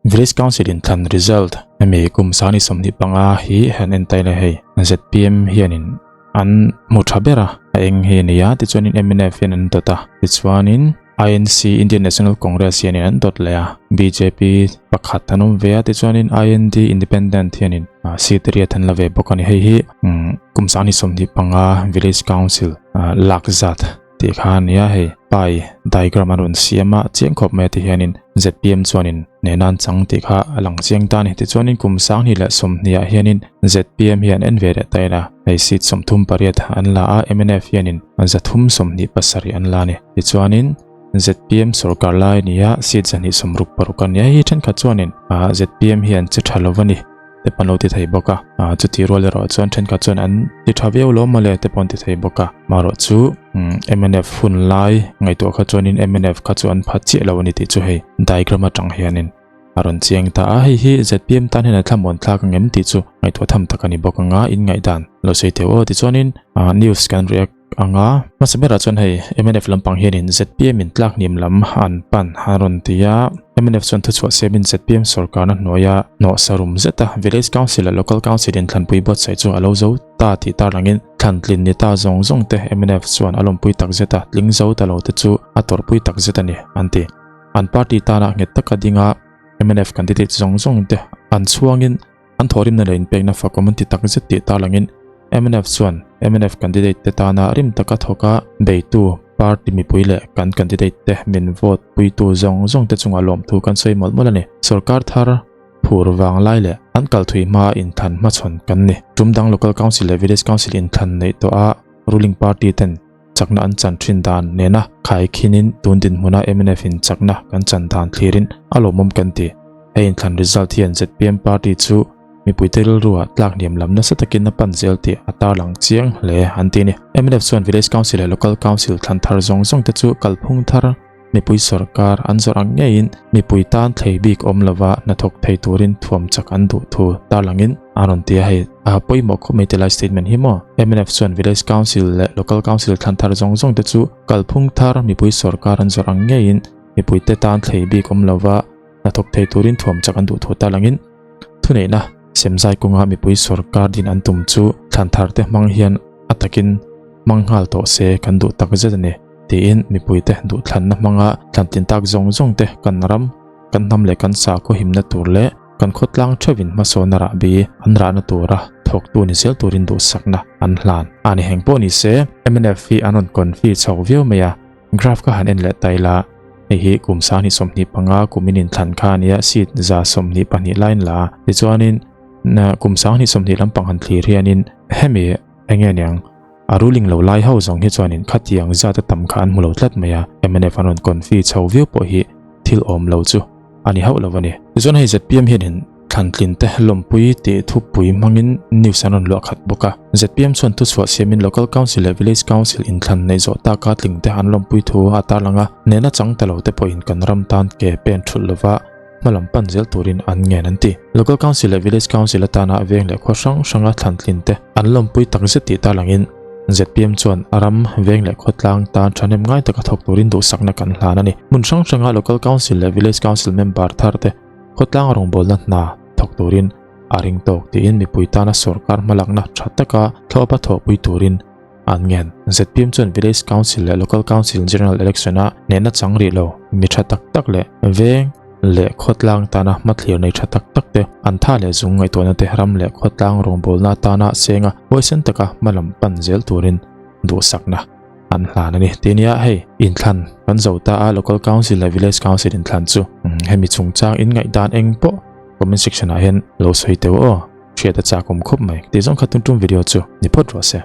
Village Council in thlan result hemi kum sani 25 hi han en tai la hei ZPM hianin an hmu tha ber a a eng hi a ni a tichuanin mnf hian an dawt a tichuanin INC Indian National Congress hianin an dawt leh a BJP pakhat an awm ve a tichuanin IND Independent hianin seat riat an la ve bawk a ni hei hi kum 25 Village Council lak zat tih kha a nia hei pie diagram an rawn siam a chiang khawp mai a ti hianin zpm chuanin nena an chang tih kha a lang chiang ta a ni tichuanin kum 2020 ah hianin zpm hian en ve leh ta ila hei seat 38 an la a mnf hianin 327 an la a ni tichuanin zpm sorkar lai a ni a seat 266 a ni a hei hi thenkhat chuanin zpm hian che tha lo a ni. Te pawn lo ti thei bawk a ah chuti rual erawh chuan thenkhat chuan an ti tha viau lo mawle te pawh an ti thei bawk a marawh chu mnf hun lai ngaihtuah kha chuanin mnf kha chu an phat chiah lo a ni tih chu hei diagram atang hianin a rawn chiang ta a hei hi zpm tan hian a thlamuan thlak ang em tih chu ngaihtuah tham tak a ni bawk anga in ngaihdan lo sawi theuh aw tichuanin ah news kan react anga hmasa berah chuan hei mnf lampang hianin zpm in tlak hniam lam an pan a rawn ti a mnf chuan thuchhuah siamin zpm sorkarna hnuaia hnawh sarum zeta village council leh local council in thlanpui buatsaih chu a lo zo ta tih tarlangin thlantlin ni ta zawng zawng te mnf chuan a lawmpui tak zeta tling zo ta lo te chu a tawrhpui tak zet a ni an ti an party tana nghet taka dinga mnf candidate zawng zawng te an chhuangin An thawhrimna leh inpekna fakawm an ti tak zet tih tarlangin mnf chuan mnf candidate te tana rim taka thawka beitu party mipui leh kan candidate te min vote puitu zawng zawng te chungah lawmthu kan sawi mawlh mawlh a ni. Sorkar thar phur vang lai leh an kal thui hmaa inthlan hmachhawn kan ni. Tum dang Local Council leh Village Council inthlan neih tawh a ruling party ten chakna an chan thin dan nena khaikhinin tun dinhmuna mnf in chakna kan chan dan thlirin a lawmawm kan ti. Hei inthlan result hian zpm party chu mipuite rilruah tlak hniam lam nasa takin a pan zel tih a tarlang chiang hle an ti a ni. Mnf chuan Village Council leh Local Council thlan thar zawng zawng te chu kalphung thar mipui sorkar an zawrh ang ngeiin mipui tan thlei bik awm lova hnathawk thei turin thuam chak an duh thu tarlangin a rawn ti a. Hei a pawimawh khawp mai tilai statement hi maw? Mnf chuan Village Council leh Local Council thlan thar zawng zawng te chu kalphung thar mipui sorkar an zawrh ang ngeiin mipuite tan thlei bik awm lova hnathawk thei turin thuam chak an duh thu tarlangin thuneihna semzai kawnga mipui sorkar din an tum chu thlan thar te hmang hian a takin hmang nghal tawh se kan duh tak zet a ni tiin mipuite duhthlanna hmanga thlantin tak zawng zawng te kan ram, kan hnam leh kan sakhaw himna tur leh kan khawtlang theuhin hmasawnna rahbi an rahna tura thawktu ni zel turin duhsakna an hlan a ni. Heng pawh ni se mnf hi an rawn confi chhawk viau mai a, graph kha han en leh ta ila hei hi kum 2025 kumin inthlan kha a nia seat 122 lai an la a, tichuanin kum 2020 lampang han thlir hianin hemi eng nge niang A ruling lo lai ho zawng hi chuanin khatiang zat a tam kha an hmu lo tlat mai a, mnf an rawn confi chho viau pawh hi thil awm lo chu a ni hauh lo a ni. Tichuan hei zpm hianin thlantlin te lawmpui tih thupui hmangin news an rawn luah khat bawk a. Zpm chuan thuchhuah siamin Local Council leh Village Council inthlan neih zawh taka tling te an lawmpui thu a tarlang a, nena chang ta lo te pawhin kan ram tan ke pen thulh lova hmalam pan zel turin an ngen an ti. Local Council leh Village Council atana veng leh khua hrang hranga thlantlin te an lawmpui tak zet tih tarlangin zpm chuan a ram veng leh khawtlang tan thahnem ngai taka thawk turin duhsakna kan hlan a ni. Hmun hrang hranga Local Council leh Village Council member thar te khawtlang rawngbawlna hna thawk turin a ring tawk tiin mipui tana sorkar hmalakna tha taka thlawpa thawhpui turin An ngen. Zpm chuan Village Council leh Local Council General Election-a hnehna chang rih lo, mi tha tak tak leh veng leh khawtlang tana hmathlir nei tha tak tak te, an tha leh zung ngaihtuahna te ram leh khawtlang rawngbawlna atana senga huaisen taka hmalam pan zel turin duhsakna an hlan a ni. Ti nia hei inthlan kan zo ta a, Local Council leh Village Council inthlan chu hemi chungchang inngaihdan eng pawh comment section ah hian lo sawi teuh aw. Hriat a chak awm khawp mai. Tih zawng kha tum tum video chu ni phawt rawh se.